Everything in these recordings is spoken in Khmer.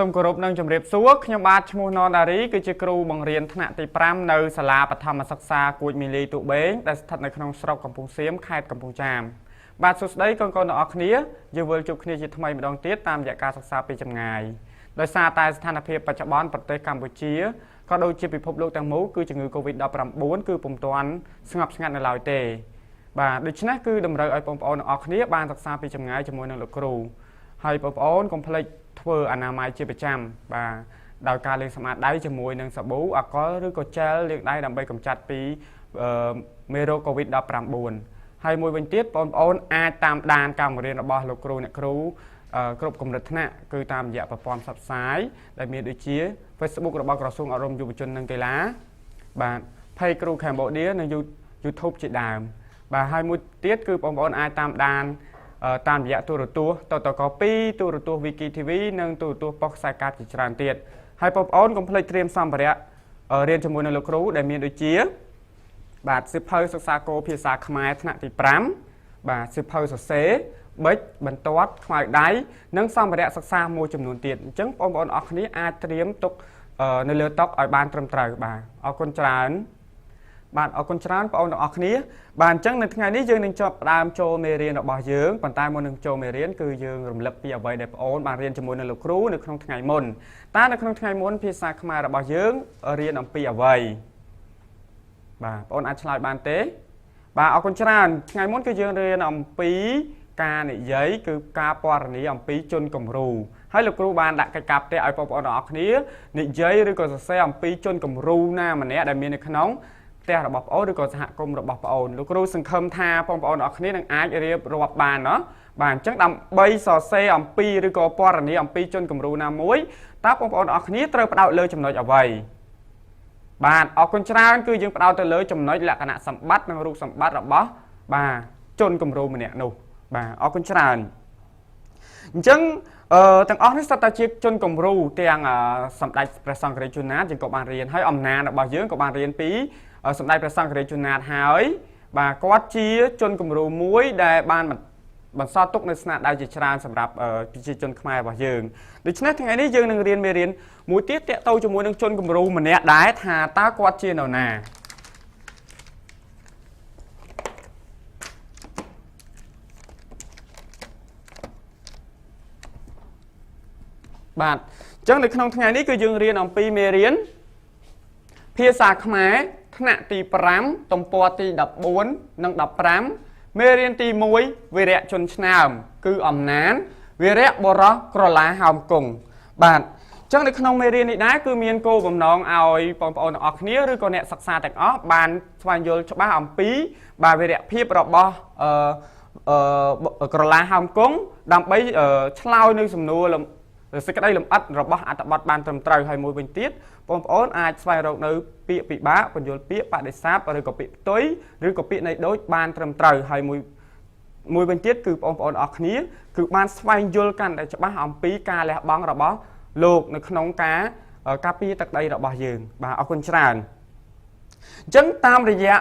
សូមគោរពនិងជម្រាបសួរខ្ញុំបាទឈ្មោះណនដារីគឺជាគ្រូបង្រៀនថ្នាក់ទី5នៅសាលាបឋមសិក្សាគួចមីលីទូបេងដែលស្ថិតនៅក្នុងស្រុកកំពង់សៀមខេត្តកំពង់ចាមបាទសួស្តីកូនៗទាំងអស់គ្នាយើងវិលជួបគ្នាជាថ្មីម្ដងទៀតតាមរយៈការសិក្សាពីចម្ងាយដោយសារតែស្ថានភាពបច្ចុប្បន្នប្រទេសកម្ពុជាក៏ដូចជាពិភពលោកទាំងមូលគឺជំងឺ Covid-19 គឺពុំទាន់ស្ងប់ស្ងាត់នៅឡើយទេបាទដូច្នេះគឺតម្រូវឲ្យបងប្អូនទាំងអស់គ្នាបានសិក្សាពីចម្ងាយជាមួយនឹងលោកគ្រូហើយបងប្អូនកុំភ្លេចធ្វើអនាម័យជាប្រចាំបាទដោយការលាងសម្អាតដៃជាមួយនឹងសាប៊ូអាល់កុលឬក៏ជែលលាងដៃដើម្បីកម្ចាត់ពីមេរោគ COVID-19 ហើយមួយវិញទៀតបងប្អូនអាចតាមដានការបង្រៀនរបស់លោកគ្រូអ្នកគ្រូគ្រប់កម្រិតថ្នាក់គឺតាមរយៈប្រព័ន្ធផ្សព្វផ្សាយដែលមានដូចជា Facebook របស់ក្រសួងអប់រំយុវជននិងកីឡាបាទ Page គ្រូ Cambodia និង YouTube ជាដើមបាទហើយមួយទៀតគឺបងប្អូនអាចតាមដានតាមរយៈទូរទស្សន៍តតក2ទូរទស្សន៍ Wiki TV និងទូរទស្សន៍ប៉ុស្តិ៍ខ្សែកាបជាច្រើនទៀតហើយបងប្អូនកុំភ្លេចត្រៀមសម្ភារៈរៀនជាមួយនឹងលោកគ្រូដែលមានដូចជាបាទសៀវភៅសិក្សាគោលភាសាខ្មែរថ្នាក់ទី5បាទសៀវភៅសរសេរប៊ិចបន្ទាត់ខ្មៅដៃនិងសម្ភារៈសិក្សាមួយចំនួនទៀតអញ្ចឹងបងប្អូនអរគ្នាអាចត្រៀមទុកនៅលើតុឲ្យបានត្រឹមត្រូវបាទអរគុណច្រើនបាទអរគុណច្រើនបងប្អូនទាំងអស់គ្នាបាទអញ្ចឹងនៅថ្ងៃនេះយើងនឹងចាប់ផ្ដើមចូលមេរៀនរបស់យើងប៉ុន្តែមុននឹងចូលមេរៀនគឺយើងរំលឹកពីអ្វីដែលបងប្អូនបានរៀនជាមួយនឹងលោកគ្រូនៅក្នុងថ្ងៃមុនតើនៅក្នុងថ្ងៃមុនភាសាខ្មែររបស់យើងរៀនអំពីអ្វីបាទបងប្អូនអាចឆ្លើយបានទេបាទអរគុណច្រើនថ្ងៃមុនគឺយើងរៀនអំពីការនិយាយគឺការពណ៌នាអំពីជនគំរូហើយលោកគ្រូបានដាក់កិច្ចការផ្ទះឲ្យបងប្អូនទាំងអស់គ្នានិយាយឬក៏សរសេរអំពីជនគំរូណាម្នាក់ដែលមាននៅក្នុងផ្ទះរបស់ប្អូនឬក៏សហគមន៍របស់ប្អូនលោកគ្រូសង្ឃឹមថាបងប្អូនទាំងអស់គ្នានឹងអាចរៀបរាប់បានណោះបាទអញ្ចឹងដើម្បីសរសេរអំពីឬក៏ពណ៌នាអំពីជនគំរូណាមួយតើបងប្អូនទាំងអស់គ្នាត្រូវផ្ដោតលើចំណុចអ្វីបាទអរគុណច្រើនគឺយើងផ្ដោតទៅលើចំណុចលក្ខណៈសម្បត្តិនិងរូបសម្បត្តិរបស់បាទជនគំរូម្នាក់នោះបាទអរគុណច្រើនអញ្ចឹងទាំងអស់នេះសុទ្ធតែជាជនគំរូទាំងសម្ដេចព្រះសង្ឃរាជជួនណាតយើងក៏បានរៀនហើយអំណាចរបស់យើងក៏បានរៀនពីសម្ដេចព្រះសង្ឃរាជជួនណាតហើយបាទគាត់ជាជនគំរូមួយដែលបានបន្សល់ទុកនៅស្នាដៃជាច្រើនសម្រាប់ប្រជាជនខ្មែររបស់យើងដូច្នេះថ្ងៃនេះយើងនឹងរៀនមេរៀនមួយទៀតទាក់ទងជាមួយនឹងជនគំរូម្នាក់ដែរថាតើគាត់ជានរណាបាទអញ្ចឹងនៅក្នុងថ្ងៃនេះគឺយើងរៀនអំពីមេរៀនភាសាខ្មែរថ្នាក់ទី5ទំព័រទី14និង15មេរៀនទី1វីរៈជនឆ្នើមគឺអំណានវីរៈបុរសក្រឡាហោមគង់បាទអញ្ចឹងនៅក្នុងមេរៀននេះដែរគឺមានគោលបំណងឲ្យបងប្អូនទាំងអស់គ្នាឬក៏អ្នកសិក្សាទាំងអស់បានស្វែងយល់ច្បាស់អំពីបាទវីរៈភាពរបស់ក្រឡាហោមគង់ដើម្បីឆ្លើយនៅសំណួរសេចក្តីលម្អិតរបស់អត្ថបទបានត្រឹមត្រូវហើយមួយវិញទៀតបងប្អូនអាចស្វែងរកនៅពាក្យពិបាកពន្យល់ពាក្យបដិសេធឬក៏ពាក្យផ្ទុយឬក៏ពាក្យនៃដូចបានត្រឹមត្រូវហើយមួយវិញទៀតគឺបងប្អូនអរគ្នាគឺបានស្វែងយល់កាន់តែច្បាស់អំពីការលះបង់របស់លោកនៅក្នុងការការពារទឹកដីរបស់យើងបាទអរគុណច្រើនអញ្ចឹងតាមរយៈ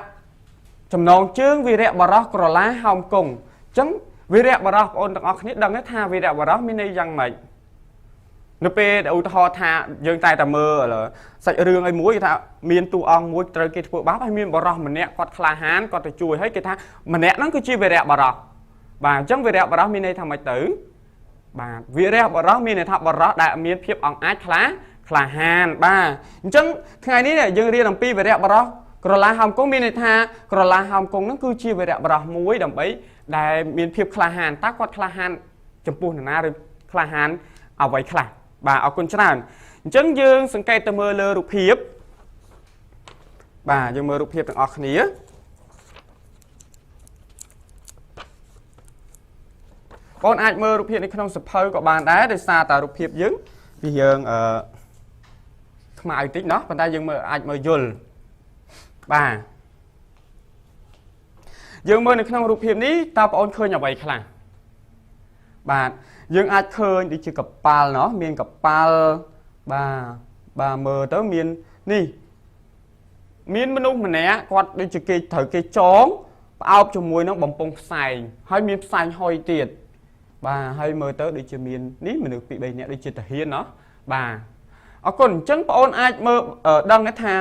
ចំណងជើងវីរៈបរោះក្រឡាហោមគង់អញ្ចឹងវីរៈបរោះបងប្អូនទាំងអស់គ្នាដឹងថាវីរៈបរោះមានន័យយ៉ាងម៉េចនៅពេលដែលឧទាហរណ៍ថាយើងតែមើលសាច់រឿងអីមួយគេថាមានតួអង្គមួយត្រូវគេធ្វើបាបហើយមានបរោះម្នាក់គាត់ក្លាហានគាត់ទៅជួយហើយគេថាម្នាក់ហ្នឹងគឺជាវីរៈបរោះបាទអញ្ចឹងវីរៈបរោះមានន័យថាម៉េចទៅបាទវីរៈបរោះមានន័យថាបរោះដែលមានភាពអង់អាចក្លាហានបាទអញ្ចឹងថ្ងៃនេះយើងរៀនអំពីវីរៈបរោះក្រឡាហោមគង់មានន័យថាក្រឡាហោមគង់ហ្នឹងគឺជាវីរៈបរោះមួយដើម្បីដែលមានភាពក្លាហានតើគាត់ក្លាហានចំពោះនរណាឬក្លាហានអ្វីខ្លះបាទអរគុណច្រើនអញ្ចឹងយើងសង្កេតទៅមើលលើរូបភាពបាទយើងមើលរូបភាពទាំងអស់គ្នាបងអាចមើលរូបភាពនៅក្នុងសភៅក៏បានដែរដោយសារតែរូបភាពយើងពីយើងខ្មៅតិចណោះប៉ុន្តែយើងមើលអាចមើលយល់បាទយើងមើលនៅក្នុងរូបភាពនេះតើបងអូនឃើញអ្វីខ្លះបាទយើងអាចឃើញដូចជាកប៉ាល់ណោះមានកប៉ាល់បាទមើលទៅមាននេះមានមនុស្សម្នាក់គាត់ដូចជាគេត្រូវគេចងផ្អោបជាមួយនឹងបំពង់ផ្សែងហើយមានផ្សែងហុយទៀតបាទហើយមើលទៅដូចជាមាននេះមនុស្ស2 3នាក់ដូចជាទាហានណោះ បាទអរគុណអញ្ចឹងបងអូនអាចមើលដឹងថា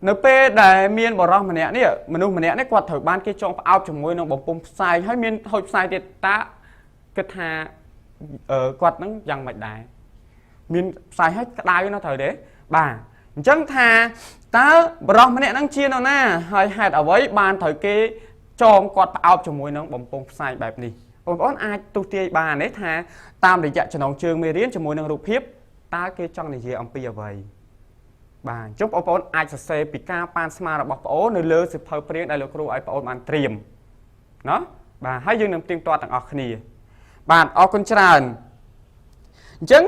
នៅពេលដែលមានបរិសម្នាក់នេះមនុស្សម្នាក់នេះគាត់ត្រូវបានគេចងផ្អោបជាមួយនឹងបំពង់ផ្សែងហើយមានហុចផ្សែងទៀតតើគិតថាគាត់នឹងយ៉ាងម៉េចដែរមានផ្សែងហើយក្តៅណាស់ត្រូវទេបាទអញ្ចឹងថាតើបរិសម្នាក់ហ្នឹងជានរណាហើយហេតុអ្វីបានត្រូវគេចងគាត់ផ្អោបជាមួយនឹងបំពង់ផ្សែងបែបនេះបងប្អូនអាចទស្សទាយបានទេថាតាមរយៈចំណងជើងមេរៀនជាមួយនឹងរូបភាពតើគេចង់និយាយអំពីអ្វីបាទអញ្ចឹងបងប្អូនអាចសរសេរពីការប៉ានស្មានរបស់បងប្អូននៅលើសៀវភៅព្រាងដែលលោកគ្រូឲ្យបងប្អូនបានត្រៀមណាបាទហើយយើងនឹងផ្ទៀងផ្ទាត់ទាំងអស់គ្នាបាទអរគុណច្រើនអញ្ចឹង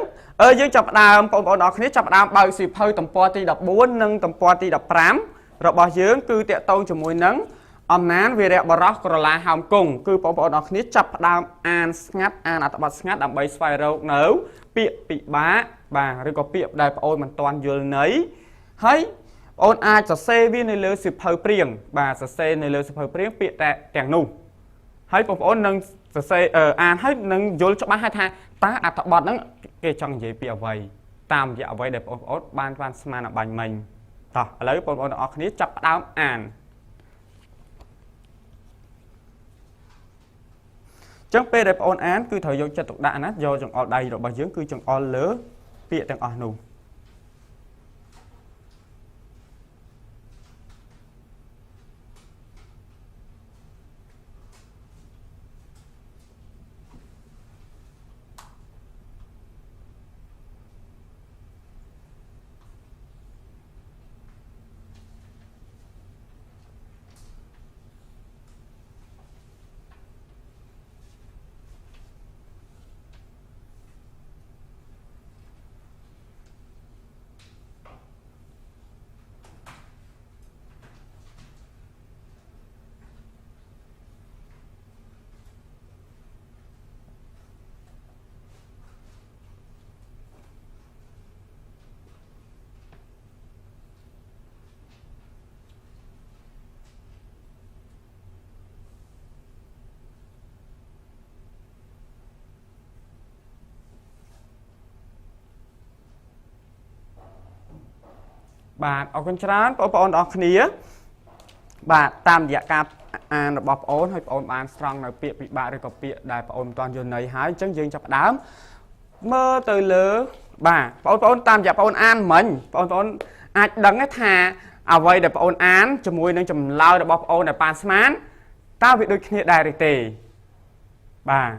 យើងចាប់ផ្ដើមបងប្អូនអរគ្នាចាប់ផ្ដើមបើកសៀវភៅទំព័រទី14និងទំព័រទី15របស់យើងគឺតាក់ទងជាមួយនឹងអំណានវីរៈបរោះក្រឡាហោមគង់គឺបងប្អូនអរគ្នាចាប់ផ្ដើមអានស្ងាត់អានអត្ថបទស្ងាត់ដើម្បីស្វែងរកនៅពាក្យពិបាកបាទឬក៏ពាក្យដែលបងប្អូនមិនទាន់យល់ន័យហើយបងប្អូនអាចសរសេរវានៅលើសៀវភៅព្រាងបាទសរសេរនៅលើសៀវភៅព្រាងពាក្យតែទាំងនោះហើយបងប្អូននឹងសរសេរអានហើយនឹងយល់ច្បាស់ហើយថាតើអត្ថបទហ្នឹងគេចង់និយាយពីអ្វីតាមរយៈអ្វីដែលបងប្អូនបានស្មានអបាញ់មិញតោះឥឡូវបងប្អូនទាំងអស់គ្នាចាប់ផ្ដើមអានចឹងពេលដែលបងប្អូនអានគឺត្រូវយកចិត្តទុកដាក់ណាយកចង្អុលដៃរបស់យើងគឺចង្អុលលើពាក្យទាំងអស់នោះបាទអរគុណច្រើនបងប្អូនទាំងអស់គ្នាបាទតាមរយៈការអានរបស់បងប្អូនហើយបងប្អូនបានស្រង់នៅពាក្យពិបាកឬក៏ពាក្យដែលបងប្អូនមិនទាន់យល់ន័យហើយអញ្ចឹងយើងចាប់ផ្ដើមមើលទៅលើបាទបងប្អូនតាមរយៈបងប្អូនអានមិញបងប្អូនអាចដឹងថាអ្វីដែលបងប្អូនអានជាមួយនឹងចម្លើយរបស់បងប្អូនដែលប៉ានស្មានតើវាដូចគ្នាដែរឬទេបាទ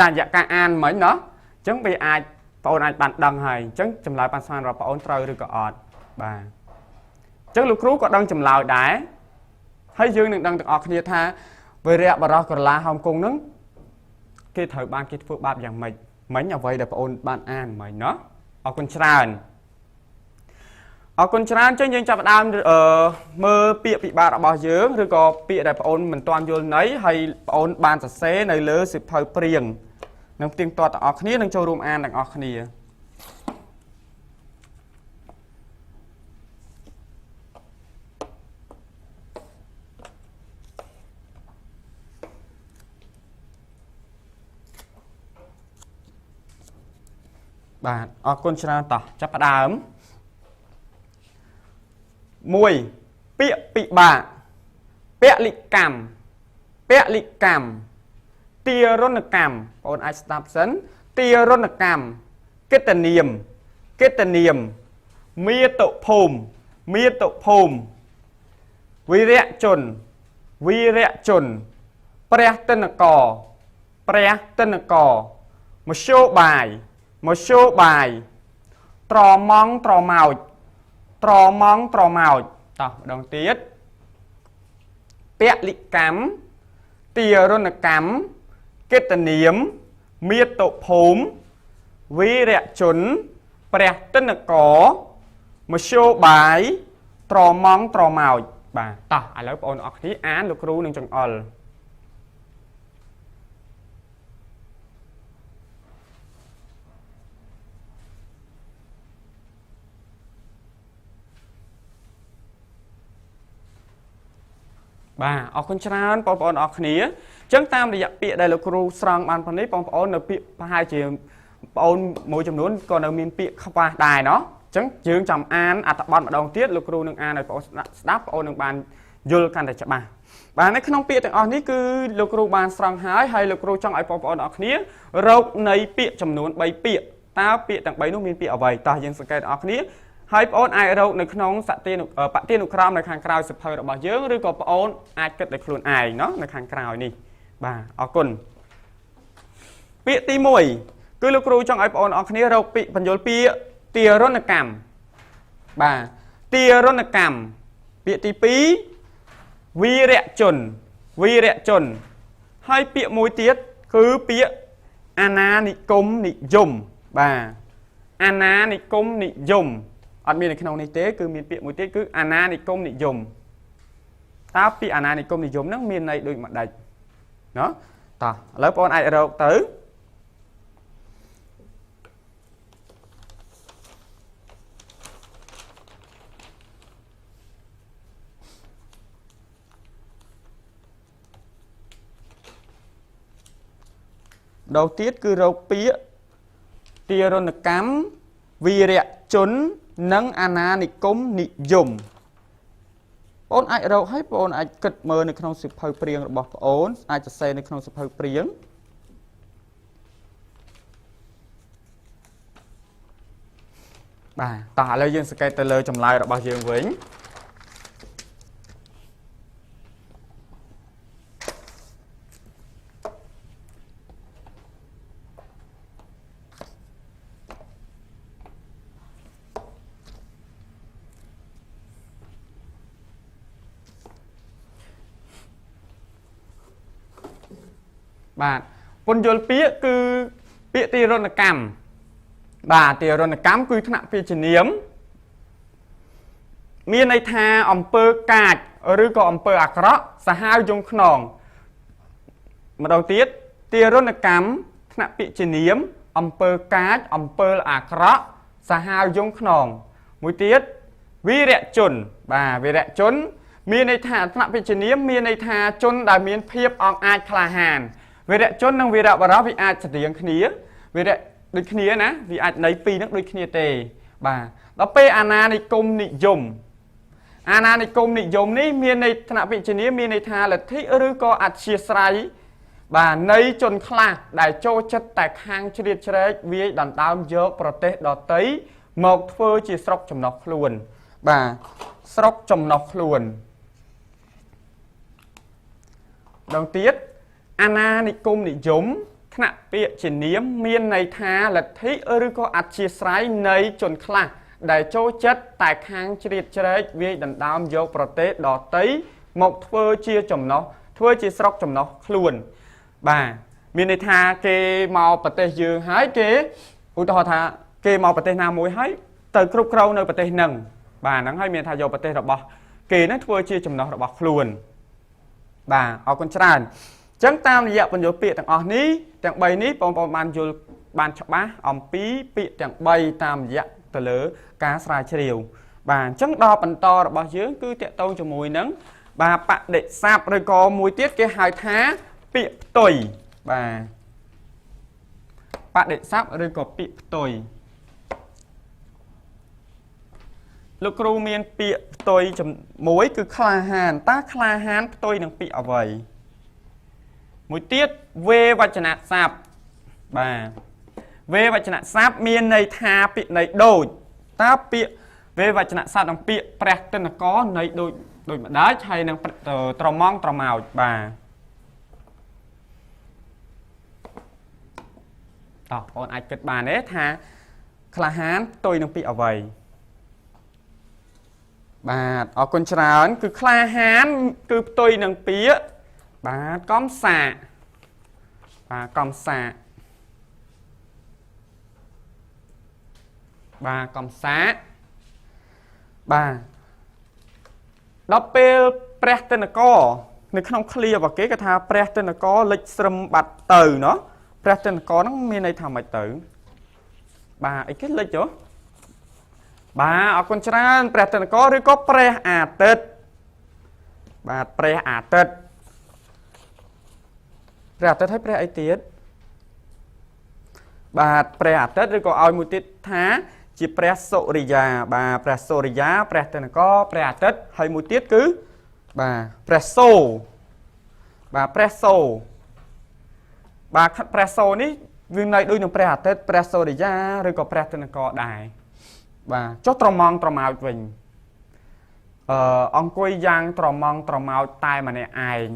តាមរយៈការអានមិញណោះអញ្ចឹងវាអាចបងប្អូនអាចបានដឹងហើយអញ្ចឹងចម្លើយប៉ានស្មានរបស់បងប្អូនត្រូវឬក៏អត់បាទអញ្ចឹងលោកគ្រូក៏ដឹងចម្លើយដែរហើយយើងនឹងដឹងទាំងអស់គ្នាថាវីរៈបរោះក្រឡាហោមគង់នឹងគេត្រូវបានគេធ្វើបាបយ៉ាងម៉េចមិញអ្វីដែលបងអូនបានអានមិញណោះអរគុណច្រើនអរគុណច្រើនអញ្ចឹងយើងចាប់ផ្ដើមមើលពាក្យពិបាករបស់យើងឬក៏ពាក្យដែលបងអូនមិនទាន់យល់ន័យហើយបងអូនបានសរសេរនៅលើសៀវភៅព្រាងនឹងផ្ទៀងផ្ទាត់ទាំងអស់គ្នានឹងចូលរួមអានទាំងអស់គ្នាបាទអរគុណច្រើនតោះចាប់ផ្ដើម1ពាក្យពិបាកពលិកម្មពលិកម្មទារុណកម្មបងអូនអាចស្ដាប់សិនទារុណកម្មកិត្តិនាមកិត្តិនាមមាតុភូមិមាតុភូមិវីរៈជនវីរៈជនព្រះទិនកព្រះទិនកមធ្យោបាយមធ្យោបាយត្រម៉ង់ត្រមោចត្រម៉ង់ត្រមោចតោះម្ដងទៀតពលិកម្មទារុណកម្មកិត្តិនាមមាតុភូមិវីរៈជនព្រះទិនកមធ្យោបាយត្រម៉ង់ត្រមោចបាទតោះឥឡូវបងប្អូនអរគ្នាអានលោកគ្រូនឹងចង្អុលបាទអរគុណច្រើនបងប្អូនអរគ្នាអញ្ចឹងតាមរយៈពាក្យដែលលោកគ្រូស្រង់បានប៉ុណ្នេះបងប្អូននៅពាក្យប្រហែលជា បងអូនមួយចំនួនក៏នៅមានពាក្យខ្វះដែរណោះអញ្ចឹងយើងចាំអានអត្ថបទម្ដងទៀតលោកគ្រូនឹងអានឲ្យបងអូនស្ដាប់បងអូននឹងបានយល់កាន់តែច្បាស់បាទនៅក្នុងពាក្យទាំងអស់នេះគឺលោកគ្រូបានស្រង់ហើយហើយលោកគ្រូចង់ឲ្យបងប្អូនអរគ្នារកនៃពាក្យចំនួន3ពាក្យតើពាក្យទាំង3នោះមានពាក្យអ្វីតោះយើងសង្កេតអរគ្នាហើយបងអូនអាចរកនៅក្នុងសទានុបទានុក្រមនៅខាងក្រោយសភៅរបស់យើងឬក៏បងអូនអាចគិតដោយខ្លួនឯងណោះនៅខាងក្រោយនេះបាទអរគុណពាក្យទី1គឺលោកគ្រូចង់ឲ្យបងអូនអរគ្នារកពាក្យបញ្យលពាក្យទារុណកម្មបាទទារុណកម្មពាក្យទី2វីរជនវីរជនហើយពាក្យមួយទៀតគឺពាក្យអាណានិគមនិយមបាទអាណានិគមនិយមអត់មាននៅក្នុងនេះទេគឺមានពាក្យមួយទៀតគឺអាណានិគមនិយមតើពាក្យអាណានិគមនិយមហ្នឹងមានន័យដូចម្ដេចណោះតោះឥឡូវបងអាចរកទៅដងទៀតគឺរកពាក្យទារុណកម្មវីរជននិងអាណានិគមនិយមបងអាចរកឲ្យបងអាចគិតមើលនៅក្នុងសៀវភៅព្រៀងរបស់បងអូនអាចសរសេរនៅក្នុងសៀវភៅព្រៀងបាទតោះឥឡូវយើងសង្កេតទៅលើចម្លើយរបស់យើងវិញបាទពន្យល់ពាក្យគឺពាក្យទារុណកម្មបាទទារុណកម្មគឺថ្នាក់ពាក្យជានាមមានន័យថាអំពើកាចឬក៏អំពើអាក្រក់សាហាវយង់ខ្នងម្ដងទៀតទារុណកម្មថ្នាក់ពាក្យជានាមអំពើកាចអំពើអាក្រក់សាហាវយង់ខ្នងមួយទៀតវីរជនបាទវីរជនមានន័យថាថ្នាក់ពាក្យជានាមមានន័យថាជនដែលមានភាពអង់អាចក្លាហានវីរជននិងវីរបុរសវាអាចស្តៀងគ្នាវីរៈដូចគ្នាណាវាអាចន័យពីរហ្នឹងដូចគ្នាទេបាទដល់ពេលអាណានិគមនិយមអាណានិគមនិយមនេះមានន័យថ្នាក់វិជ្ជាមានន័យថាលទ្ធិឬក៏អធិស្រ័យបាទនៃជនខ្លះដែលចូលចិត្តតែខាងជ្រៀតជ្រែកវាយដណ្ដើមយកប្រទេសដទៃមកធ្វើជាស្រុកចំណុះខ្លួនបាទស្រុកចំណុះខ្លួនដងទៀតអាណានិគមនិយមថ្នាក់ពាក្យជានាមមានន័យថាលទ្ធិឬក៏អធិស្រ័យនៃជនខ្លះដែលចូលចិត្តតែខាងជ្រៀតជ្រែកវាយដណ្ដើមយកប្រទេសដទៃមកធ្វើជាចំណុះធ្វើជាស្រុកចំណុះខ្លួនបាទមានន័យថាគេមកប្រទេសយើងហើយគេឧទាហរណ៍ថាគេមកប្រទេសណាមួយហើយទៅគ្រប់គ្រងនៅប្រទេសហ្នឹងបាទហ្នឹងហើយមានថាយកប្រទេសរបស់គេហ្នឹងធ្វើជាចំណុះរបស់ខ្លួនបាទអរគុណច្រើនចឹងតាមរយៈបញ្យល់ពាក្យទាំងអស់នេះទាំង3នេះបងប្អូនបានយល់បានច្បាស់អំពីពាក្យទាំង3តាមរយៈទៅលើការស្រាវជ្រាវបាទអញ្ចឹងដល់បន្តរបស់យើងគឺតាក់ទងជាមួយនឹងបាទបដិស័ព្ទឬក៏មួយទៀតគេហៅថាពាក្យផ្ទុយបាទបដិស័ព្ទឬក៏ពាក្យផ្ទុយលោកគ្រូមានពាក្យផ្ទុយមួយគឺក្លាហានតើក្លាហានផ្ទុយនឹងពាក្យអ្វីមួយទៀតវេវចនស័ព្ទបាទវេវចនស័ព្ទមានន័យថាពាក្យន័យដូចតើពាក្យវេវចនស័ព្ទនិងពាក្យព្រះទិនករន័យដូចម្ដេចហើយនឹងត្រមងត្រមោចបាទតោះបងអាចគិតបានទេថាក្លាហានផ្ទុយនឹងពាក្យអ្វីបាទអរគុណច្រើនគឺក្លាហានគឺផ្ទុយនឹងពាក្យបាទកំសាកបាទកំសាកបាទកំសាកបាទដល់ពេលព្រះទិនករនៅក្នុងឃ្លារបស់គេគេថាព្រះទិនករលិចស្រឹមបាត់ទៅណោះព្រះទិនករហ្នឹងមានន័យថាម៉េចទៅបាទអីគេលិចហ៎បាទអរគុណច្រើនព្រះទិនករឬក៏ព្រះអាទិត្យបាទព្រះអាទិត្យព្រះអាទិត្យហើយព្រះអីទៀត បាទព្រះអាទិត្យឬក៏ឲ្យមួយទៀតថាជាព្រះសុរិយាបាទព្រះសុរិយាព្រះទិនករព្រះអាទិត្យហើយមួយទៀតគឺបាទព្រះសូបាទព្រះសូបាទព្រះសូនេះវានៅដូចនឹងព្រះអាទិត្យព្រះសុរិយាឬក៏ព្រះទិនករដែរបាទចុះត្រមងត្រមោចវិញអង្គុយយ៉ាងត្រមងត្រមោចតែម្នាក់ឯង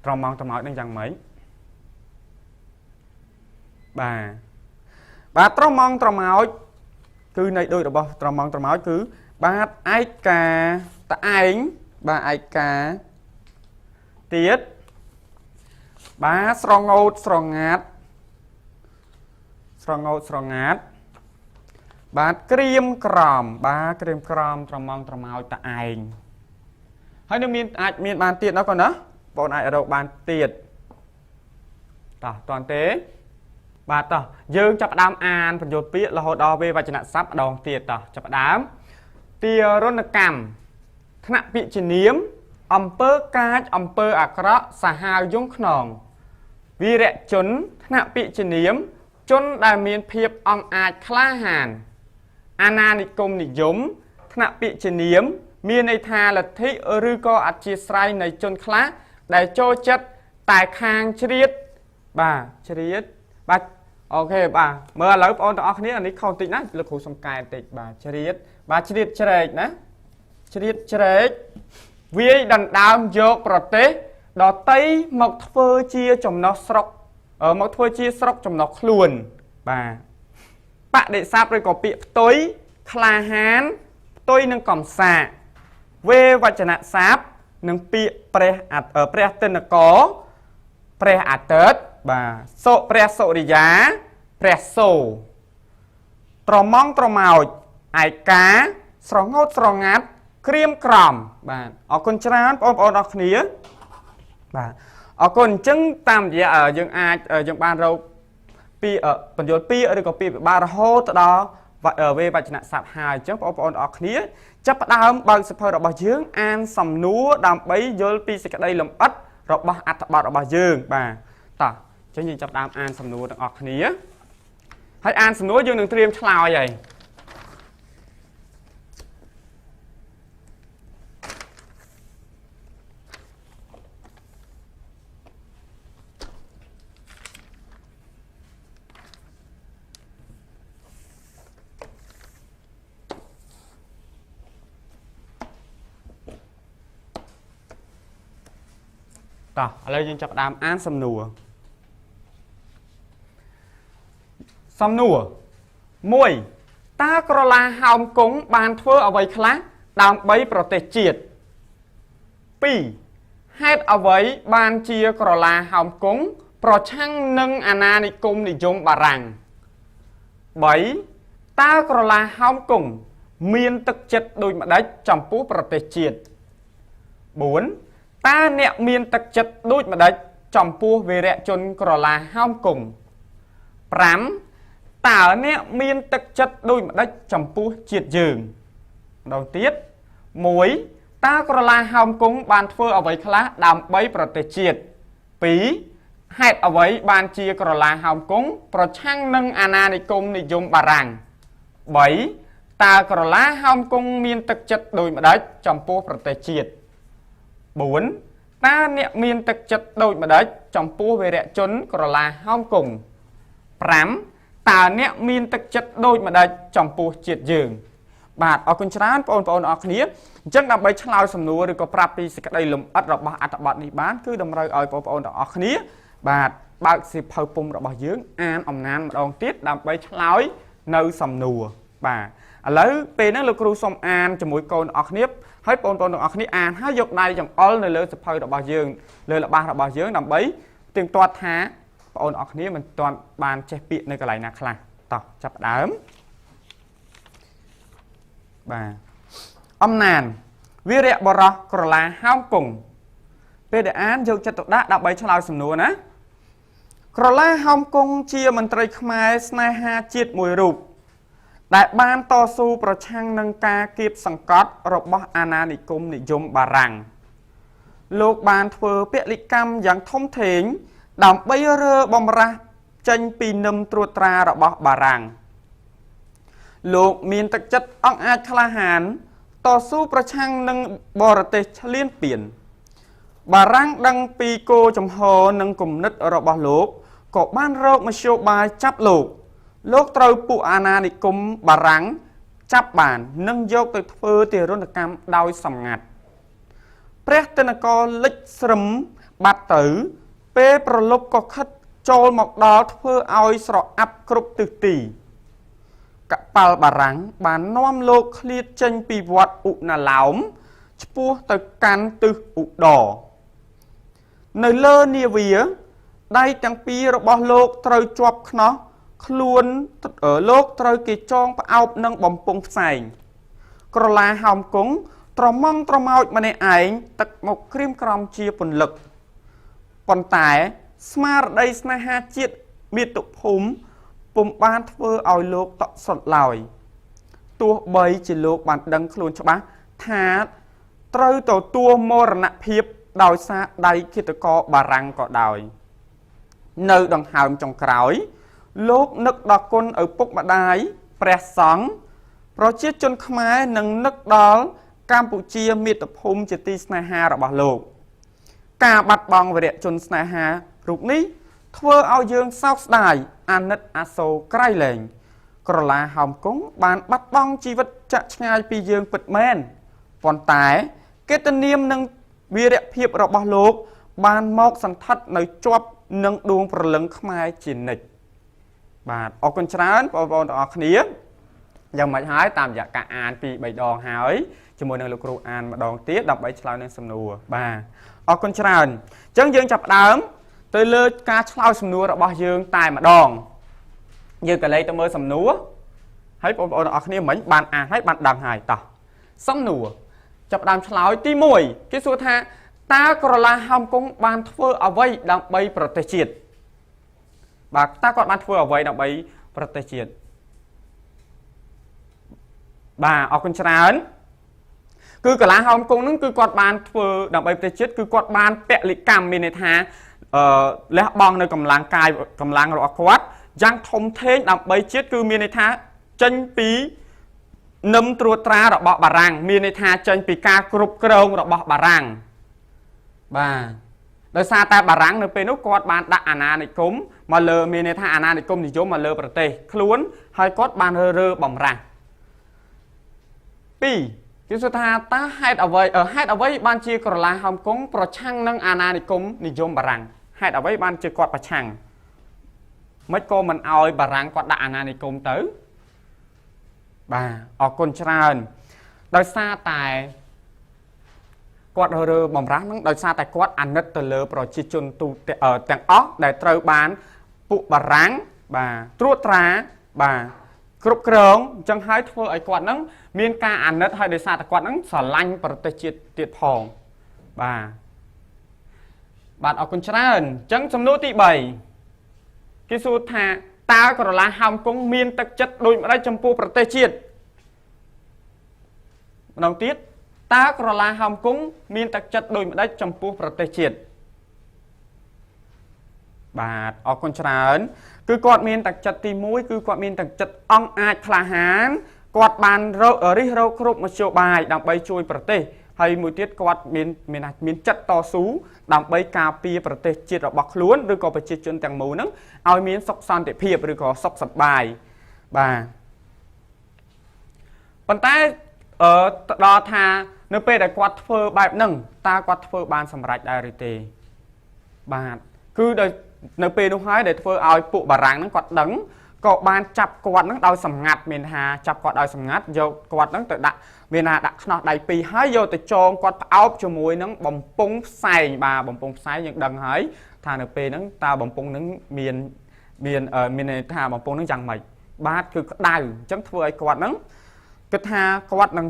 ត្រមងត្រមោចនឹងយ៉ាងម៉េចបាទបាទត្រមងត្រមោចគឺនៃដូចរបស់ត្រមងត្រមោចគឺបាទឯកាតឯងបាទឯកាទៀតបាទស្រងោតស្រងាត់ស្រងោតស្រងាត់បាទក្រៀមក្រំបាទក្រៀមក្រំត្រមងត្រមោចតឯងហើយនៅមានអាចមានបានទៀតណាកូនណាបងអាចរកបានទៀតតោះតន់ទេបាទតោះយើងចាប់ផ្ដើមអានបញ្យល់ពាក្យរហូតដល់វេវចនៈស័ព្ទម្ដងទៀតតោះចាប់ផ្ដើមទារុណកម្មថ្នាក់ពាក្យជានាមអំពើកាចអំពើអាក្រក់សាហាវយងខ្នងវីរជនថ្នាក់ពាក្យជានាមជនដែលមានភាពអង់អាចក្លាហានអាណានិគមនិយមថ្នាក់ពាក្យជានាមមានន័យថាលទ្ធិឬក៏អធិស្ស្រ័យនៃជនខ្លះដែលចូលចិត្តតែខាងជ្រៀតបាទជ្រៀតបាទអូខេបាទមើលឥឡូវបងប្អូនទាំងអស់គ្នាអានេះខុសបន្តិចណាលោកគ្រូសុំកែបន្តិចបាទជ្រៀតបាទជ្រៀតជ្រែកណាជ្រៀតជ្រែកវាយដណ្ដើមយកប្រទេសដតីមកធ្វើជាចំណោះស្រុកមកធ្វើជាស្រុកចំណោះខ្លួនបាទបដិស័ព្ទឬក៏ពាក្យផ្ទុយក្លាហានផ្ទុយនឹងកំសាកវេវចនៈស័ព្ទនិងពាក្យព្រះទិនករព្រះអាទិត្យបាទសុព្រះសុរិយាព្រះសូត្រមងត្រមោចឯកាស្រងោតស្រងាត់ក្រៀមក្រំបាទអរគុណច្រើនបងប្អូនអរគ្នាបាទអរគុណអញ្ចឹងតាមរយៈយើងអាចយើងបានរកពីបញ្យល់ពាក្យឬក៏ពាក្យពិបាករហូតទៅដល់វេវចនៈស័ព្ទហើយអញ្ចឹងបងប្អូនអរគ្នាចាប់ផ្ដើមបើកសៀវភៅរបស់យើងអានសំណួរដើម្បីយល់ពីសេចក្តីលម្អិតរបស់អត្ថបទរបស់យើងបាទតោះអញ្ចឹងយើងចាប់ផ្ដើមអានសំណួរទាំងអស់គ្នាហើយអានសំណួរយើងនឹងត្រៀមឆ្លើយហើយតោះឥឡូវយើងចាប់ផ្ដើមអានសំណួរសំណួរ1តើក្រឡាហោមគង់បានធ្វើអ្វីខ្លះដើម្បីប្រទេសជាតិ2ហេតុអ្វីបានជាក្រឡាហោមគង់ប្រឆាំងនឹងអាណានិគមនិយមបារាំង3តើក្រឡាហោមគង់មានទឹកចិត្តដូចម្ដេចចំពោះប្រទេសជាតិ4តើអ្នកមានទឹកចិត្តដូចម្ដេចចំពោះវីរជនក្រឡាហោមគង់5តើអ្នកមានទឹកចិត្តដូចម្ដេចចំពោះជាតិយើងម្ដងទៀត1តើក្រឡាហោមគង់បានធ្វើអ្វីខ្លះដើម្បីប្រទេសជាតិ2ហេតុអ្វីបានជាក្រឡាហោមគង់ប្រឆាំងនឹងអាណានិគមនិយមបារាំង3តើក្រឡាហោមគង់មានទឹកចិត្តដូចម្ដេចចំពោះប្រទេសជាតិ4តើអ្នកមានទឹកចិត្តដូចម្ដេចចំពោះវីរជនក្រឡាហោមគង់5តើអ្នកមានទឹកចិត្តដូចម្ដេចចំពោះជាតិយើងបាទអរគុណច្រើនបងប្អូនអរគ្នាអញ្ចឹងដើម្បីឆ្លើយសំណួរឬក៏ប្រាប់ពីសេចក្តីលម្អិតរបស់អត្ថបទនេះបានគឺតម្រូវឲ្យបងប្អូនទាំងអស់គ្នាបាទបើកសៀវភៅពុម្ពរបស់យើងអានអំណានម្ដងទៀតដើម្បីឆ្លើយនៅសំណួរបាទឥឡូវពេលហ្នឹងលោកគ្រូសូមអានជាមួយកូនអរគ្នាហើយបងប្អូនទាំងអស់គ្នាអានហើយយកដៃចង្អុលនៅលើសៀវភៅរបស់យើងលើល្បះរបស់យើងដើម្បីទៀងទាត់ថាបងប្អូនអរគ្នាមិនទាន់បានចេះពាក្យនៅកន្លែងណាខ្លះតោះចាប់ផ្ដើមបាទអំណានវីរៈបរោះក្រឡាហោមគង់ពេលដែលអានយកចិត្តទុកដាក់ដើម្បីឆ្លើយសំណួរណាក្រឡាហោមគង់ជាមន្ត្រីខ្មែរស្នេហាជាតិមួយរូបដែលបានតស៊ូប្រឆាំងនឹងការគៀបសង្កត់របស់អាណានិគមនិយមបារាំងលោកបានធ្វើពលិកម្មយ៉ាងធំធេងដើម្បីរើបំរាស់ ចេញពីនឹមត្រួតត្រារបស់បារាំងលោកមានទឹកចិត្តអង់អាចក្លាហានតស៊ូប្រឆាំងនឹងបរទេសឈ្លានពានបារាំងដឹងពីគោលចំហនិងគំនិតរបស់លោកក៏បានរកមធ្យោបាយចាប់លោកលោកត្រូវពួកអាណានិគមបារាំងចាប់បាននិងយកទៅធ្វើទារុណកម្មដោយសម្ងាត់ព្រះទិនករលិចស្រឹមបាត់ទៅពេលប្រលប់ក៏ខិតចូលមកដល់ធ្វើឲ្យស្រអាប់គ្រប់ទិសទីកប៉ាល់បារាំងបាននាំលោកឃ្លាតចេញពីវត្តឧណាឡោមឆ្ពោះទៅកាន់ទិសឧដរនៅលើនាវាដៃទាំងពីររបស់លោកត្រូវជាប់ខ្នោះខ្លួនលោកត្រូវគេចងផ្អោបនឹងបំពង់ផ្សែងក្រឡាហោមគង់ត្រមងត្រមោចម្នាក់ឯងទឹកមកក្រៀមក្រំជាពន្លឹកប៉ុន្តែស្មារតីស្នេហាជាតិមាតុភូមិពុំបានធ្វើឲ្យលោកតក់ស្លុតឡើយទោះបីជាលោកបានដឹងខ្លួនច្បាស់ថាត្រូវទទួលមរណភាពដោយសារដៃឃាតករបារាំងក៏ដោយនៅដង្ហើមចុងក្រោយលោកនឹកដល់គុណឪពុកម្ដាយព្រះសង្ឃប្រជាជនខ្មែរនិងនឹកដល់កម្ពុជាមាតុភូមិជាទីស្នេហារបស់លោកការបាត់បង់វីរជនស្នេហារូបនេះធ្វើឲ្យយើងសោកស្ដាយអាណិតអាសូរក្រៃលែងក្រឡាហោមគង់បានបាត់បង់ជីវិតចាក់ឆ្ងាយពីយើងពិតមែនប៉ុន្តែកិត្តិនាមនិងវីរភាពរបស់លោកបានមកសន្ធិដ្ឋនៅជាប់នឹងដួងព្រលឹងខ្មែរជានិច្ចបាទអរគុណច្រើនបងប្អូនទាំងអស់គ្នាយ៉ាងម៉េចហើយតាមរយៈការអានពី3ដងហើយជាមួយនឹងលោកគ្រូអានម្ដងទៀតដើម្បីឆ្លើយនឹងសំណួរបាទអរគុណច្រើនអញ្ចឹងយើងចាប់ផ្ដើមទៅលើការឆ្លើយសំណួររបស់យើងតែម្ដងយើងក៏លេខទៅមើលសំណួរហើយបងប្អូនទាំងអស់គ្នាមិញបានអានហើយបានដឹងហើយតោះសំណួរចាប់ផ្ដើមឆ្លើយទី1គេសួរថាតើក្រឡាហោមគង់បានធ្វើអ្វីដើម្បីប្រទេសជាតិបាទតើគាត់បានធ្វើអ្វីដើម្បីប្រទេសជាតិបាទអរគុណច្រើនគឺកលាហោមគង់នឹងគឺគាត់បានធ្វើដើម្បីប្រទេសជាតិគឺគាត់បានពលិកម្មមានន័យថាលះបង់នៅកម្លាំងកាយកម្លាំងរបស់គាត់យ៉ាងធំធេងដើម្បីជាតិគឺមានន័យថាចេញពីនឹមត្រួតត្រារបស់បារាំងមានន័យថាចេញពីការគ្រប់គ្រងរបស់បារាំងបាទដោយសារតែបារាំងនៅពេលនោះគាត់បានដាក់អាណានិគមមកលើមានន័យថាអាណានិគមនិយមមកលើប្រទេសខ្លួនហើយគាត់បានរើបំរាស់2គេសួរថាតើហេតុអ្វីបានជាក្រឡាហោមគង់ប្រឆាំងនឹងអាណានិគមនិយមបារាំងហេតុអ្វីបានជាគាត់ប្រឆាំងមិនក៏មិនអោយបារាំងគាត់ដាក់អាណានិគមទៅបាទអរគុណច្រើនដោយសារតែគាត់រើបំរាស់នឹងដោយសារតែគាត់អាណិតទៅលើប្រជាជនទូទាំងអស់ដែលត្រូវបានពួកបារាំងបាទត្រួតត្រាបាទគ្រប់គ្រងអញ្ចឹងហើយធ្វើឲ្យគាត់នឹងមានការអាណិតហើយដោយសារតែគាត់នឹងស្រឡាញ់ប្រទេសជាតិទៀតផងបាទអរគុណច្រើនអញ្ចឹងសំណួរទី3គេសួរថាតើក្រឡាហោមគង់មានទឹកចិត្តដូចម្ដេចចំពោះប្រទេសជាតិម្ដងទៀតតើក្រឡាហោមគង់មានទឹកចិត្តដូចម្ដេចចំពោះប្រទេសជាតិបាទអរគុណច្រើនគឺគាត់មានទឹកចិត្តទី1គឺគាត់មានទឹកចិត្តអង់អាចក្លាហានគាត់បានរិះរកគ្រប់មធ្យោបាយដើម្បីជួយប្រទេសហើយមួយទៀតគាត់មានចិត្តតស៊ូដើម្បីការពារប្រទេសជាតិរបស់ខ្លួនឬក៏ប្រជាជនទាំងមូលហ្នឹងឲ្យមានសុខសន្តិភាពឬក៏សុខសប្បាយបាទប៉ុន្តែដល់ថានៅពេលដែលគាត់ធ្វើបែបហ្នឹងតើគាត់ធ្វើបានសម្រេចដែរឬទេបាទគឺដោយនៅពេលនោះហើយដែលធ្វើឲ្យពួកបារាំងហ្នឹងគាត់ដឹងក៏បានចាប់គាត់ហ្នឹងដោយសម្ងាត់មានថាចាប់គាត់ដោយសម្ងាត់យកគាត់ហ្នឹងទៅដាក់មានថាដាក់ខ្នោះដៃពីរហើយយកទៅចងគាត់ផ្អោបជាមួយនឹងបំពង់ផ្សែងបាទបំពង់ផ្សែងយើងដឹងហើយថានៅពេលហ្នឹងតើបំពង់ហ្នឹងមានន័យថាបំពង់ហ្នឹងយ៉ាងម៉េចបាទគឺក្តៅអញ្ចឹងធ្វើឲ្យគាត់ហ្នឹងគិតថាគាត់នឹង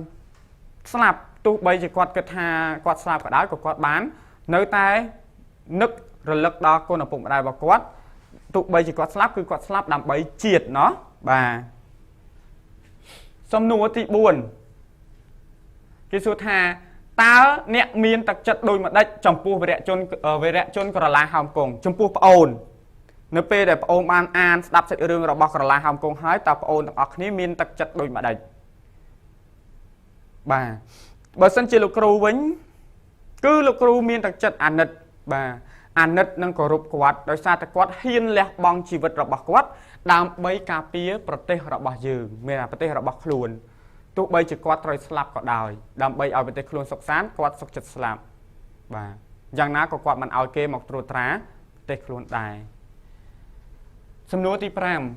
ស្លាប់ទោះបីជាគាត់គិតថាគាត់ស្លាប់ក៏ដោយក៏គាត់បាននៅតែនឹករលឹកដល់គុណឪពុកម្ដាយរបស់គាត់ទោះបីជាគាត់ស្លាប់គឺគាត់ស្លាប់ដើម្បីជាតិណោះបាទសំណួរទី4គេសួរថាតើអ្នកមានទឹកចិត្តដូចម្ដេចចំពោះវីរជនក្រឡាហោមគង់ចំពោះប្អូន នៅពេលដែលប្អូនបានអានស្ដាប់សាច់រឿងរបស់ក្រឡាហើមគង់ហើយតើប្អូនទាំងអស់គ្នាមានទឹកចិត្តដូចម្ដេចបាទបើសិនជាលោកគ្រូវិញគឺលោកគ្រូមានទឹកចិត្តអាណិតបាទអាណិតនិងគោរពគាត់ដោយសារតែគាត់ហ៊ានលះបង់ជីវិតរបស់គាត់ដើម្បីការពារប្រទេសរបស់យើងមានប្រទេសរបស់ខ្លួនទោះបីជាគាត់ត្រូវស្លាប់ក៏ដោយដើម្បីឲ្យប្រទេសខ្លួនសុខសាន្តគាត់សុខចិត្តស្លាប់បាទយ៉ាងណាក៏គាត់មិនឲ្យគេមកត្រួតត្រាប្រទេសខ្លួនដែរសំណួរទី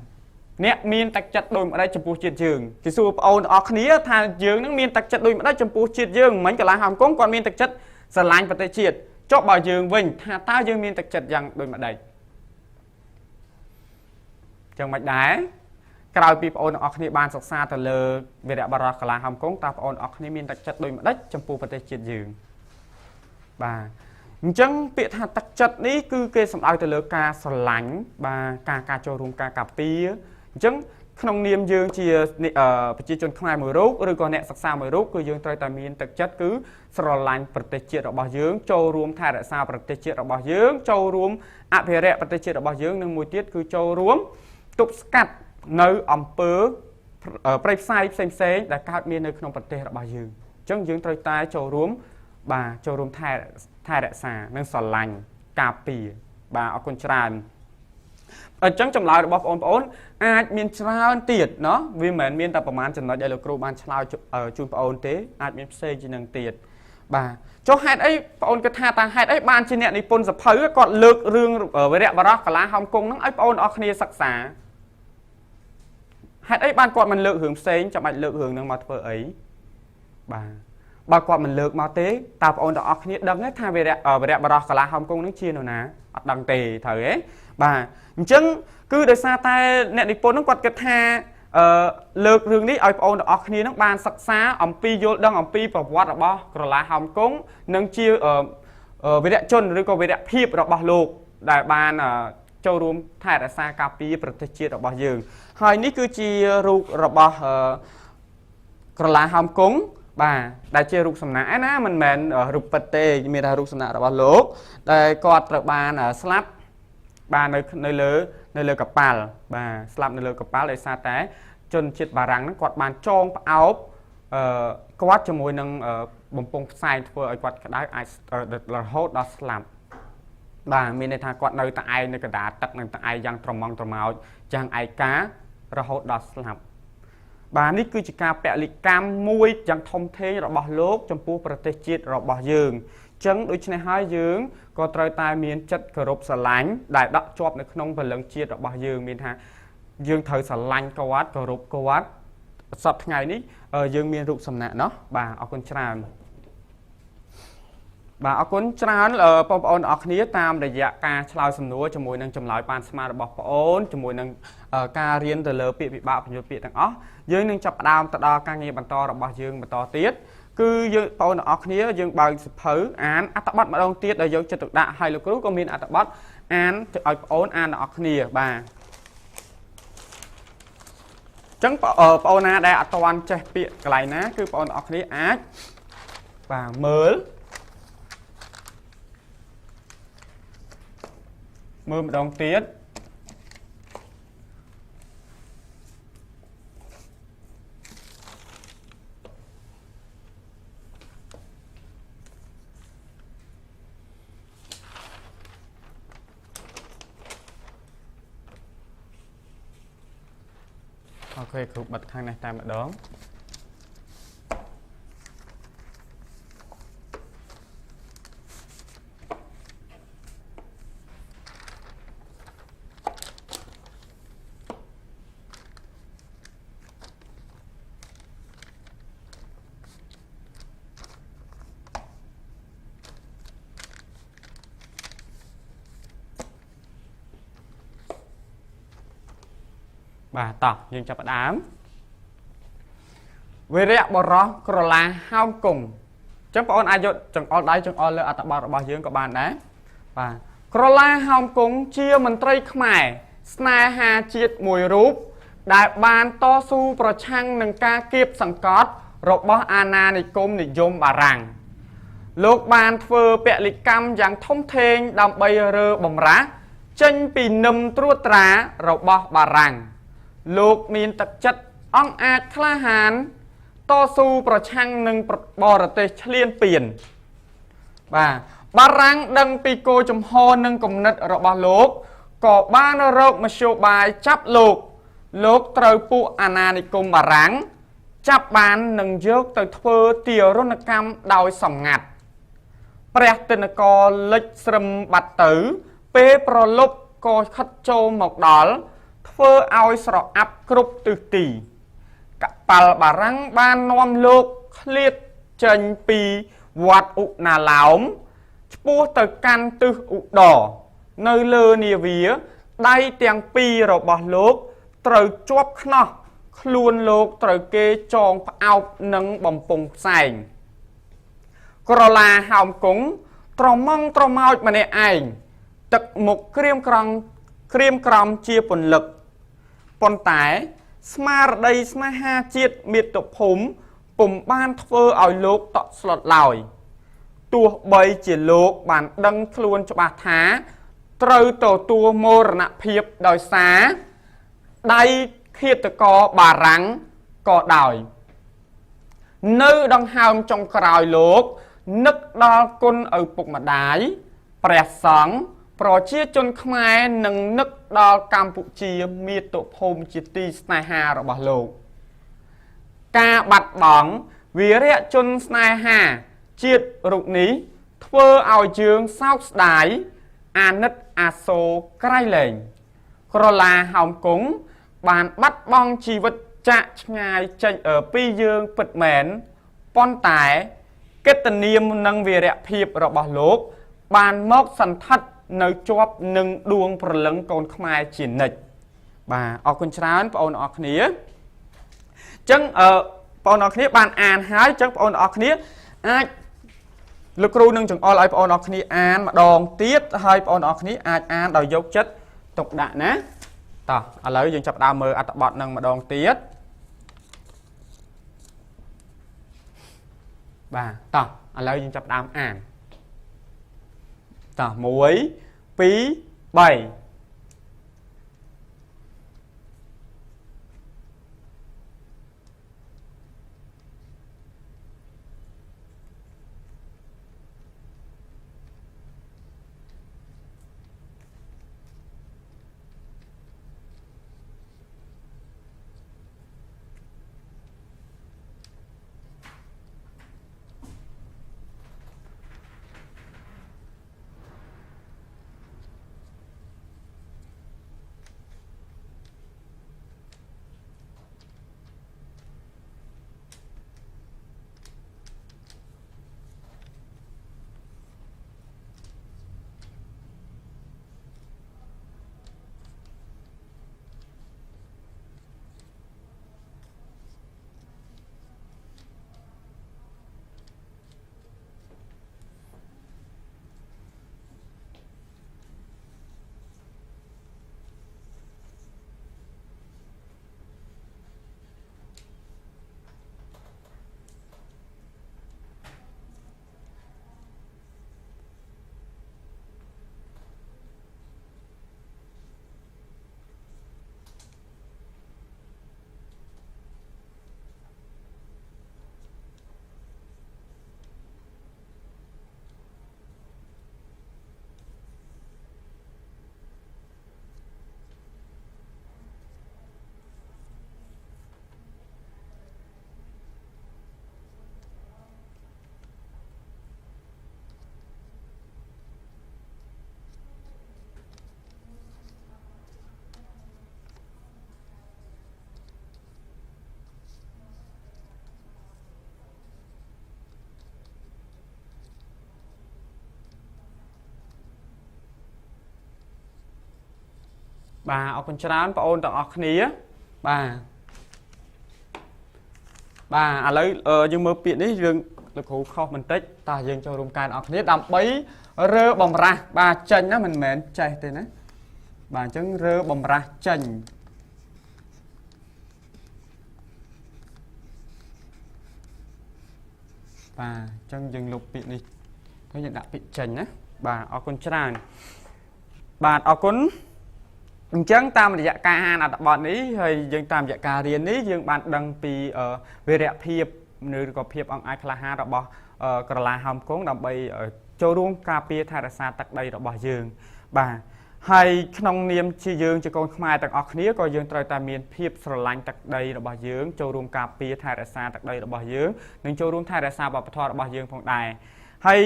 5អ្នកមានទឹកចិត្តដូចម្ដេចចំពោះជាតិយើងគេសួរប្អូនទាំងអស់គ្នាថាយើងនឹងមានទឹកចិត្តដូចម្ដេចចំពោះជាតិយើងមិញកាលាហោមគង់គាត់មានទឹកចិត្តស្រឡាញ់ប្រទេសជាតិចុះបើយើងវិញថាតើយើងមានទឹកចិត្តយ៉ាងដូចម្ដេចចឹងមិនដែរក្រោយពីប្អូនទាំងអស់គ្នាបានសិក្សាទៅលើវីរៈបរោះកាលាហោមគង់តើប្អូនទាំងអស់គ្នាមានទឹកចិត្តដូចម្ដេចចំពោះប្រទេសជាតិយើងបាទអញ្ចឹងពាក្យថាទឹកចិត្តនេះគឺគេសំដៅទៅលើការស្រឡាញ់បាទការចូលរួមការការពារអញ្ចឹងក្នុងនាមយើងជាប្រជាជនខ្មែរមួយរូបឬក៏អ្នកសិក្សាមួយរូបគឺយើងត្រូវតែមានទឹកចិត្តគឺស្រឡាញ់ប្រទេសជាតិរបស់យើងចូលរួមថែរក្សាប្រទេសជាតិរបស់យើងចូលរួមអភិរក្សប្រទេសជាតិរបស់យើងនិងមួយទៀតគឺចូលរួមទប់ស្កាត់នៅអំពើព្រៃផ្សៃផ្សេងផ្សេងដែលកើតមាននៅក្នុងប្រទេសរបស់យើងអញ្ចឹងយើងត្រូវតែចូលរួមបាទចូលរួមថែរក្សានិងស្រឡាញ់ការពារបាទអរគុណច្រើនអញ្ចឹងចម្លើយរបស់បងប្អូនអាចមានច្រើនទៀតណោះវាមិនមែនមានតែប្រមាណចំណុចដែលលោកគ្រូបានឆ្លើយជូនបងប្អូនទេអាចមានផ្សេងជាងនឹងទៀតបាទចុះហេតុអីបងប្អូនគិតថាតើហេតុអីបានជាអ្នកនិពន្ធសភៅគាត់លើករឿងវីរៈបរោះកាលាហោមគង់ហ្នឹងឲ្យបងប្អូនអស់គ្នាសិក្សាហេតុអីបានគាត់មិនលើករឿងផ្សេងចាំបាច់លើករឿងហ្នឹងមកធ្វើអីបាទបើគាត់មិនលើកមកទេតើបងប្អូនទាំងអស់គ្នាដឹងទេថាវីរៈបរោះកាលាហោមគង់ហ្នឹងជានរណាអត់ដឹងទេត្រូវទេបាទអញ្ចឹងគឺដោយសារតែអ្នកនិពន្ធហ្នឹងគាត់គិតថាលើករឿងនេះឲ្យបងប្អូនទាំងអស់គ្នានឹងបានសិក្សាអំពីយល់ដឹងអំពីប្រវត្តិរបស់ក្រឡាហោមគង់និងជាវីរៈជនឬក៏វីរៈភាពរបស់លោកដែលបានចូលរួមថែរក្សាការពារប្រទេសជាតិរបស់យើងហើយនេះគឺជារូបរបស់ក្រឡាហោមគង់បាទដែលជារូបសំណាកឯណាមិនមែនរូបពិតទេមានតែរូបសំណាករបស់លោកដែលគាត់ត្រូវបានស្លាប់បាទនៅលើកប៉ាល់បាទស្លាប់នៅលើកប៉ាល់ដោយសារតែជនជាតិបារាំងហ្នឹងគាត់បានចងផ្អោបគាត់ជាមួយនឹងបំពង់ផ្សែងធ្វើឲ្យគាត់ក្តៅអាចរហូតដល់ស្លាប់បាទមានន័យថាគាត់នៅតែឯងនៅកណ្ដាលទឹកនៅតែឯងយ៉ាងត្រមង់ត្រមោចយ៉ាងឯការហូតដល់ស្លាប់បាទនេះគឺជាការពលិកម្មមួយយ៉ាងធំធេងរបស់លោកចំពោះប្រទេសជាតិរបស់យើងចឹងដូច្នេះហើយយើងក៏ត្រូវតែមានចិត្តគោរពស្រឡាញ់ដែលដក់ជាប់នៅក្នុងព្រលឹងជាតិរបស់យើងមានថាយើងត្រូវស្រឡាញ់គាត់គោរពគាត់សប្តាហ៍ថ្ងៃនេះយើងមានរូបសំណាកណោះបាទអរគុណច្រើនបាទអរគុណច្រើនបងប្អូនអរគ្នាតាមរយៈការឆ្លើយសំណួរជាមួយនឹងចម្លើយបានស្មានរបស់បងអូនជាមួយនឹងការរៀនទៅលើពាក្យពិបាកបញ្យល់ពាក្យទាំងអស់យើងនឹងចាប់ផ្ដើមទៅដល់ការងារបន្តរបស់យើងបន្តទៀតគឺយើងបងប្អូនអរគ្នាយើងបើកសភៅអានអត្ថបទម្ដងទៀតដែលយើងចិត្តទុកដាក់ហើយលោកគ្រូក៏មានអត្ថបទអានឲ្យបងប្អូនអានដល់អរគ្នាបាទចឹងបងប្អូនណាដែលអត់ទាន់ចេះពាក្យកន្លែងណាគឺបងប្អូនអរគ្នាអាចបាទមើលម្ដងទៀតអូខេគ្រូបិទខាងនេះតែម្ដងបាទតោះយើងចាប់ផ្ដើមវីរៈបរោះក្រឡាហោមគង់អញ្ចឹងបងប្អូនអាចយកចង្អុលដៃចង្អុលលើអត្ថបទរបស់យើងក៏បានដែរបាទក្រឡាហោមគង់ជាមន្ត្រីខ្មែរស្នេហាជាតិមួយរូបដែលបានតស៊ូប្រឆាំងនឹងការគៀបសង្កត់របស់អាណានិគមនិយមបារាំងលោកបានធ្វើពលិកម្មយ៉ាងធំធេងដើម្បីរើបំរាស់ ចេញពីនឹមត្រួតត្រារបស់បារាំងលោកមានទឹកចិត្តអង់អាចក្លាហានតស៊ូប្រឆាំងនឹងបរទេសឈ្លានពានបាទបារាំងដឹងពីគោលជំហរនិងគំនិតរបស់លោកក៏បានរកមធ្យោបាយចាប់លោកលោកត្រូវពួកអាណានិគមបារាំងចាប់បាននិងយកទៅធ្វើទារុណកម្មដោយសម្ងាត់ព្រះទិនករលិចស្រឹមបាត់ទៅពេលប្រលប់ក៏ខិតចូលមកដល់ធ្វើឲ្យស្រអាប់គ្រប់ទិសទីកប៉ាល់បារាំងបាននាំលោកឃ្លាតចេញពីវត្តឧណាឡោមឆ្ពោះទៅកាន់ទិសឧត្តរនៅលើនាវាដៃទាំងពីររបស់លោកត្រូវជាប់ខ្នោះខ្លួនលោកត្រូវគេចងផ្អោបនឹងបំពង់ផ្សែងក្រឡាហោមគង់ត្រមងត្រមោចម្នាក់ឯងទឹកមុខក្រៀមក្រំក្រៀមក្រំជាពន្លឹកប៉ុន្តែស្មារតីស្នេហាជាតិមាតុភូមិពុំបានធ្វើឲ្យលោកតក់ស្លុតឡើយទោះបីជាលោកបានដឹងខ្លួនច្បាស់ថាត្រូវទទួលមរណភាពដោយសារដៃឃាតករបារាំងក៏ដោយនៅដង្ហើមចុងក្រោយលោកនឹកដល់គុណឪពុកម្ដាយព្រះសង្ឃប្រជាជនខ្មែរនិងនឹកដល់កម្ពុជាមាតុភូមិជាទីស្នេហារបស់លោកការបាត់បង់វីរៈជនស្នេហាជាតិរូបនេះធ្វើឲ្យយើងសោកស្ដាយអាណិតអាសូរក្រៃលែងក្រឡាហោមគង់បានបាត់បង់ជីវិតចាកឆ្ងាយចេញពីយើងពិតមែនប៉ុន្តែកិត្តិនាមនិងវីរភាពរបស់លោកបានមកសន្ធិដ្ឋនៅជាប់នឹងដួងព្រលឹងកូនខ្មែរជានិច្ចបាទអរគុណច្រើនបងប្អូនអរគ្នាអញ្ចឹងបងប្អូនអរគ្នាបានអានហើយអញ្ចឹងបងប្អូនអរគ្នាអាចលោកគ្រូនឹងចង្អុលឲ្យបងប្អូនអរគ្នាអានម្ដងទៀតហើយបងប្អូនអរគ្នាអាចអានដោយយកចិត្តទុកដាក់ណាតោះឥឡូវយើងចាប់ផ្ដើមមើលអត្ថបទនឹងម្ដងទៀតបាទតោះឥឡូវយើងចាប់ផ្ដើមអានតោះ1 2 3 បាទអរគុណច្រើនបងប្អូនទាំងអស់គ្នាបាទបាទឥឡូវយើងមើលពាក្យនេះយើងលោកគ្រូខុសបន្តិចតោះយើងចូលរួមកែអស់គ្នាដើម្បីរើបំរាស់បាទចេញណាមិនមែនចេះទេណាបាទអញ្ចឹងរើបំរាស់ចេញបាទអញ្ចឹងយើងលុបពាក្យនេះទៅយើងដាក់ពាក្យចេញណាបាទអរគុណច្រើន បាទអរគុណអញ្ចឹងតាមរយៈការអានអត្ថបទនេះហើយយើងតាមរយៈការរៀននេះយើងបានដឹងពីវីរភាពឬក៏ភាពអង់អាចក្លាហានរបស់ក្រឡាហើមគង់ដើម្បីចូលរួមការពារថែរក្សាទឹកដីរបស់យើងបាទហើយក្នុងនាមជាយើងជាកូនខ្មែរទាំងអស់គ្នាក៏យើងត្រូវតែមានភាពស្រឡាញ់ទឹកដីរបស់យើងចូលរួមការពារថែរក្សាទឹកដីរបស់យើងនិងចូលរួមថែរក្សាវប្បធម៌របស់យើងផងដែរហើយ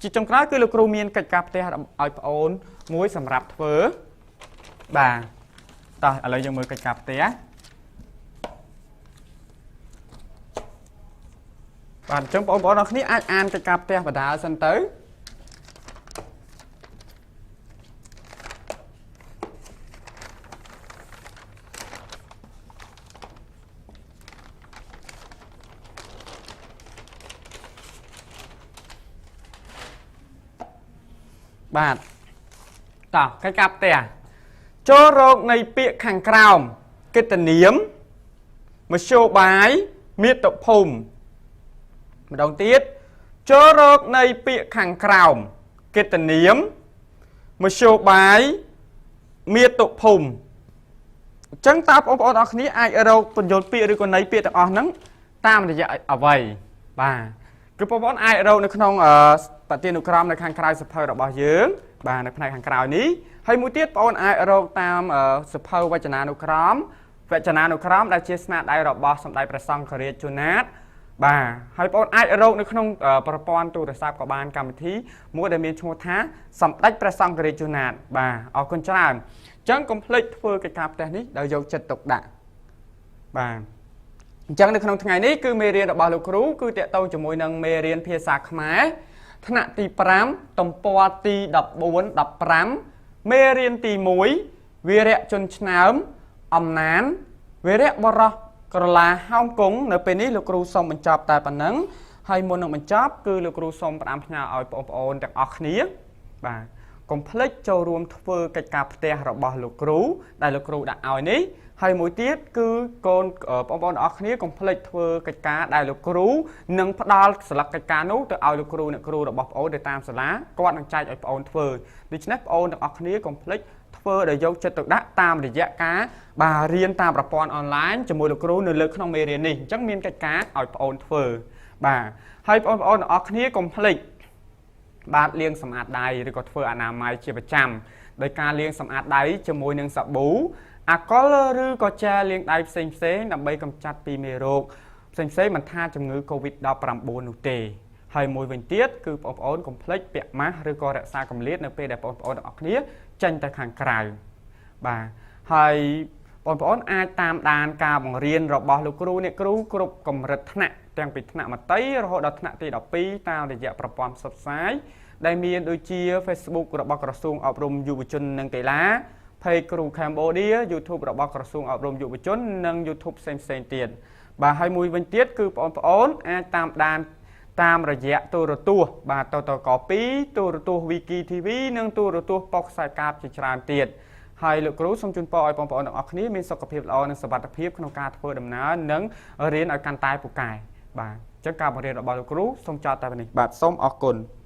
ជាចុងក្រោយគឺលោកគ្រូមានកិច្ចការផ្ទះឲ្យប្អូនមួយសម្រាប់ធ្វើបាទតោះឥឡូវយើងមើលកិច្ចការផ្ទះបាទអញ្ចឹងបងប្អូនអរគ្នាអាចអានកិច្ចការផ្ទះបដាសិនទៅបាទតោះកិច្ចការផ្ទះចូលរកនៃពាក្យខាងក្រោមកិត្តិនាមមធ្យោបាយមាតុភូមិម្ដងទៀតចូលរកនៃពាក្យខាងក្រោមកិត្តិនាមមធ្យោបាយមាតុភូមិអញ្ចឹងតើបងប្អូនអរគ្នាអាចរកបញ្យលពាក្យឬក៏ន័យពាក្យទាំងអស់ហ្នឹងតាមរយៈអ្វីបាទគឺបងប្អូនអាចរកនៅក្នុងបទានុក្រមនៅខាងក្រៅសភៅរបស់យើងបាទនៅផ្នែកខាងក្រៅនេះហើយមួយទៀតបងប្អូនអាចរកតាមសភៅវចនានុក្រមវចនានុក្រមដែលជាស្នាដៃរបស់សម្ដេចព្រះសង្ឃរាជជួនណាតបាទហើយបងប្អូនអាចរកនៅក្នុងប្រព័ន្ធទូរស័ព្ទក៏បានកម្មវិធីមួយដែលមានឈ្មោះថាសម្ដេចព្រះសង្ឃរាជជួនណាតបាទអរគុណច្រើនអញ្ចឹងកុំភ្លេចធ្វើកិច្ចការផ្ទះនេះដោយយកចិត្តទុកដាក់បាទអញ្ចឹងនៅក្នុងថ្ងៃនេះគឺមេរៀនរបស់លោកគ្រូគឺតាក់ទងជាមួយនឹងមេរៀនភាសាខ្មែរថ្នាក់ទី5ទំព័រទី14 15មេរៀនទី1វីរៈជនឆ្នើមអំណានវីរៈបរោះក្រឡាហោមគង់នៅពេលនេះលោកគ្រូសូមបញ្ចប់តែប៉ុណ្ណឹងហើយមុននឹងបញ្ចប់គឺលោកគ្រូសូមផ្ដាំផ្ញើឲ្យបងប្អូនទាំងអស់គ្នាបាទកុំភ្លេចចូលរួមធ្វើកិច្ចការផ្ទះរបស់លោកគ្រូដែលលោកគ្រូដាក់ឲ្យនេះហើយមួយទៀតគឺកូនបងប្អូនទាំងអស់គ្នាកុំភ្លេចធ្វើកិច្ចការដែលលោកគ្រូនឹងផ្ដល់ស្លឹកកិច្ចការនោះទៅឲ្យលោកគ្រូអ្នកគ្រូរបស់ប្អូនទៅតាមសាលាគាត់នឹងចែកឲ្យប្អូនធ្វើដូច្នេះប្អូនទាំងអស់គ្នាកុំភ្លេចធ្វើដោយយកចិត្តទុកដាក់តាមរយៈការបាទរៀនតាមប្រព័ន្ធអនឡាញជាមួយលោកគ្រូនៅលើក្នុងមេរៀននេះអញ្ចឹងមានកិច្ចការឲ្យប្អូនធ្វើបាទហើយបងប្អូនទាំងអស់គ្នាកុំភ្លេចបាទលាងសម្អាតដៃឬក៏ធ្វើអនាម័យជាប្រចាំដោយការលាងសម្អាតដៃជាមួយនឹងសាប៊ូអាល់កុលឬក៏ជែលលាងដៃផ្សេងផ្សេងដើម្បីកម្ចាត់ពីមេរោគផ្សេងផ្សេងមិនថាជំងឺ Covid-19 នោះទេហើយមួយវិញទៀតគឺបងប្អូនកុំភ្លេចពាក់ម៉ាស់ឬក៏រក្សាកម្លាតនៅពេលដែលបងប្អូនទាំងអស់គ្នាចេញទៅខាងក្រៅបាទហើយបងប្អូនអាចតាមដានការបង្រៀនរបស់លោកគ្រូអ្នកគ្រូគ្រប់កម្រិតថ្នាក់ទាំងពីថ្នាក់មត្តេយ្យរហូតដល់ថ្នាក់ទី12តាមរយៈប្រព័ន្ធផ្សព្វផ្សាយដែលមានដូចជា Facebook របស់ក្រសួងអប់រំយុវជននិងកីឡា Page គ្រូ Cambodia YouTube របស់ក្រសួងអប់រំយុវជននិង YouTube ផ្សេងផ្សេងទៀតបាទហើយមួយវិញទៀតគឺបងប្អូនអាចតាមដានតាមរយៈទូរទស្សន៍បាទតតក2ទូរទស្សន៍ Wiki TV និងទូរទស្សន៍ប៉ុស្តិ៍ខ្សែកាបជាច្រើនទៀតហើយលោកគ្រូសូមជូនពរឲ្យបងប្អូនទាំងអស់គ្នាមានសុខភាពល្អនិងសុវត្ថិភាពក្នុងការធ្វើដំណើរនិងរៀនឲ្យកាន់តែពូកែបាទអញ្ចឹងការបង្រៀនរបស់លោកគ្រូសូមចប់តែប៉ុណ្នេះបាទសូមអរគុណ។